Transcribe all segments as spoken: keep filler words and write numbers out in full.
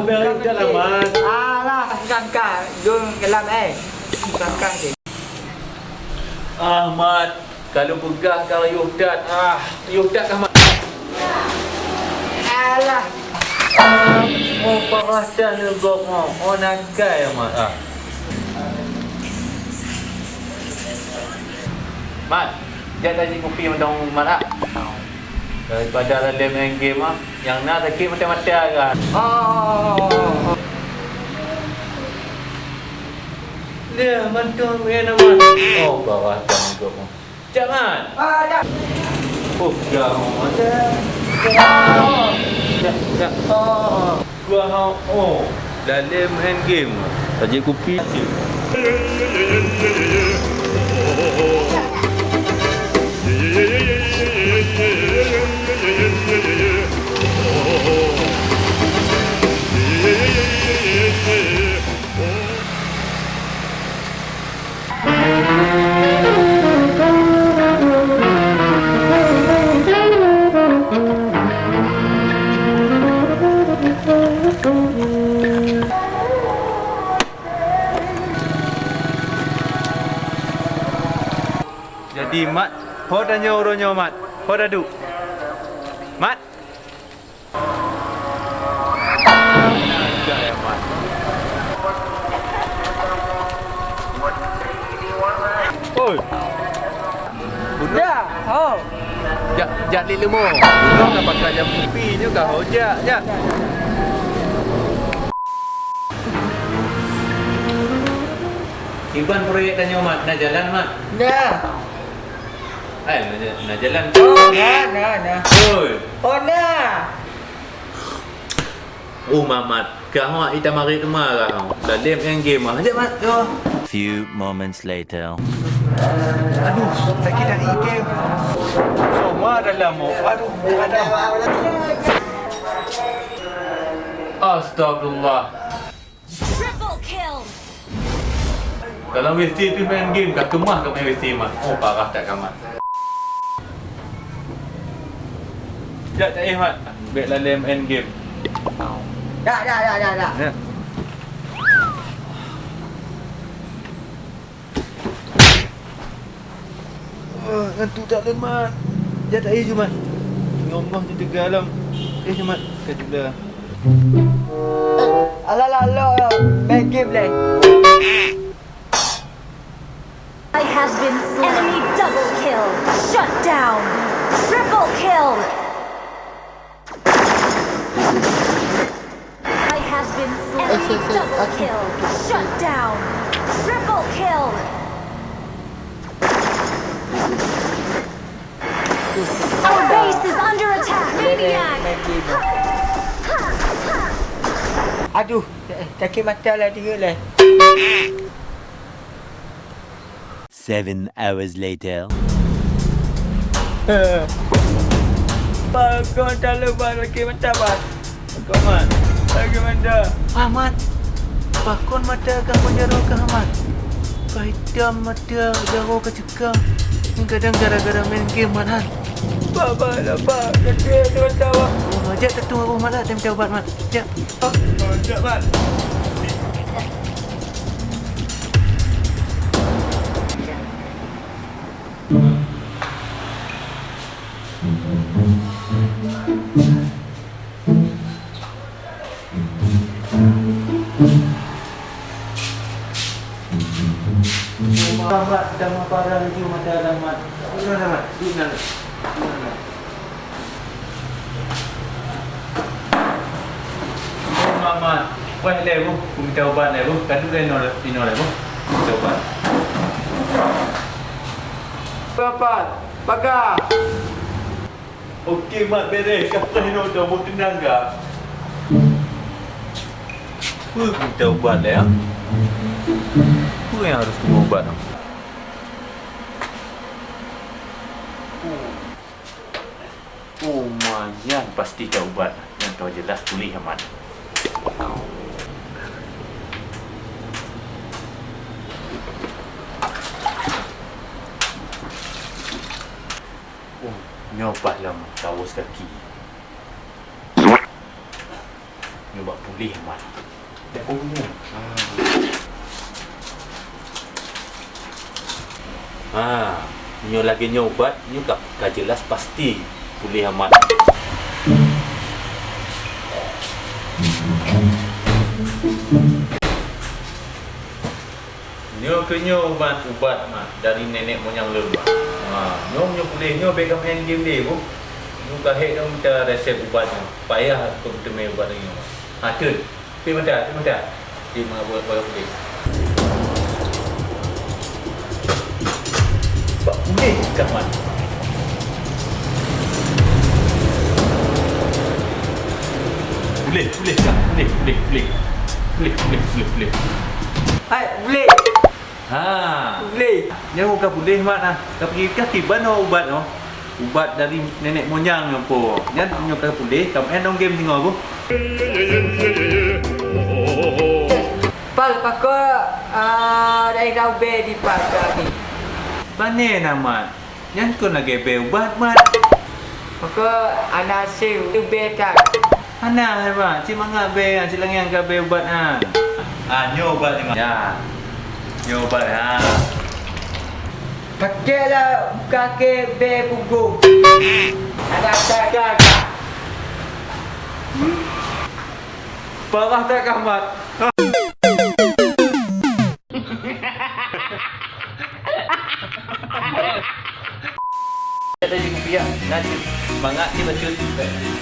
Beri jalan, Mat. Alah, sangka. Dong dalam, eh. Sangka je. Ah, Mat. Kalau peugah ka rayoh that. Ah, rayoh that kah, Mat? Alah. Ah, oh, parah dah ni, Bok. Oh, oh, nakai, Mat. Ah. Mat, jak tajép kupi mantong, Mat, ah. Daripada lalem main game, ah, nyang na sakét mata-mata kan. Oh. Dia mantong main amat. Oh, bawah tanggung. Jangan. Ah, tak. Oh, jangan. Jangan. Jangan. Dua hau, oh, lalem main game. Tajép kupi. Jadi, Mat, ho tanyoe uroe nyoe, Mat? Ho taduek? Mat? Oi. Bunoe. Ya, oh. Jak, jak lé leumo. Bunoe ka pakai jam kupi nyoe ka ho jak, jak. Kiban proyek tanyoe, Mat, na jalan, Mat? Na. Hai, na ja-, na jalan. Oh, na, na, na. Oi. Oh, na. Oh, Mat, Mat. Kah, Mat, ita marit teuma kah. Lalem main game, ah. Jak, Mat, kah. Few moments later. Aduh, sakét dari game. Semua dalam, oh. Aduh, aduh. Astagfirullah. Triple kill. Dalam W C pih main game, ka keumah ka main W C, Mat. Oh, parah that ka, Mat. Jak taéh, Mat. Bèk lalé main game. Dak, dak, dak, dak, dak. Ya. Oh, ngantuk that lôn, Mat. Jak taéh ju, Mat. Nyoe moh ju teuga lom. Eh, ju, Mat. Ka jula. Eh, alah, alah, alah, alah. Main game lé. I has been slain. Enemy double kill. Shut down. Triple kill. I has been slain. Enemy double kill. Shut down. Triple kill. Our base is under attack. Maniac. Aduh, sakét mata lah dia lah. Seven hours later. Pakon talu ban lagi mata ban. Pakon man. Lagi mata. Ahmad. Pakon mata kah panjaro kah, Ahmad? Ka hitam mata, jaroe ka ceuka. Ni kadang gara-gara main game, Mat, han. Bak, bak, bak. Sakét mata, bak. Oh, jak tatueng aku, Mat, lah. Tem taubat, Mat. Jak. Oh, jak, Mat. Mat, dah mapara laju mata dah, Mat. Udah dah, Mat. Duek na. Udah dah. Oh, Mat, Mat. Weh, lé, Bu. Ku minta ubat lé, Bu. Kadu lé inoe, inoe lé, Bu. Minta ubat. Ubat. Pakai. Okey, Mat, beres. Ka preh inoe dah. Bu, tenang ka. Peue ku minta ubat lé, ha? Peue nyang harôh ku ubat, ha? Oh, ma nyan pasti taubat. Nyan tau jeulaih tuléh amat. Oh, nyoe paih lom tawos gaki. Nyoe bak puléh, Mat. Dak puléh. Ah. Ah, nyoe lagèe nyoe ubat, nyoe ka, ka jelas pasti puléh, Mat. Nyoe keuh nyoe ubat, ubat, Mat, dari nenek moyang lôn, Mat. Ha, nyoe, nyoe puléh, nyoe bèk kameu'en game lé, Bu. Nyoe ka hék lôn mita resep ubat nyoe. Payah keu teumé ubat nyoe, Mat. Ha, teuh. Pih mata, pih mata. Pih mata, buat, buat puléh. Bak puléh kah, Mat. Puléh, puléh kah, puléh, puléh, puléh. Puléh, puléh, puléh, puléh. Hai, puléh. Ha. Puléh. Nyoe ka puléh, Mat, ah. Tapi kah kiban nyoe ubat nyoe. Ubat dari nenek moyang nyoe po. Nyan nyoe ka puléh, kameu'en lôn game singoh, Bu. Pal, pakon, ah, daerah ubé di Padang ni? Pane na, Mat. Nyan kon lagèe bèe ubat, Mat. Pakon hana sép ubé that. Hana, hai, Mat. Cit mangat bèe nyan, cit lagèe nyan ka bèe ubat nyan. Ah, nyoe ubat nyoe, Mat. Nyan. Nyoe ubat, ha. Pakèlah muka kèe bèe pugong. Ada tak? Parah that kah, Mat? Ada di kupiah, nanti mangat dia bacut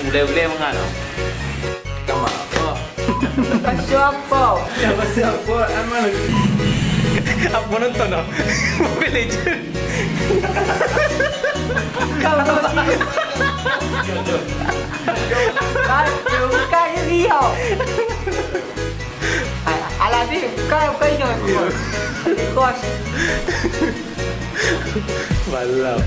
ulèe-ulèe mangat tau. Kama. Oh. Pasal apa? Ya, pasal apa? Aman lagi. Apa nonton tau? Mobile Legend. Kau lagi. Kau bukan Rio. Alah, ni bukan, bukan Rio. Bos. Malam.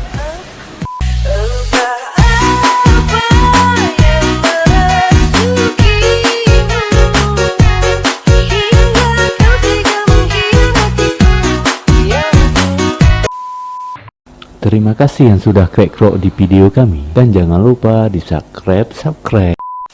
Terima kasih yang sudah klik-klik di video kami dan jangan lupa di subscribe, subscribe.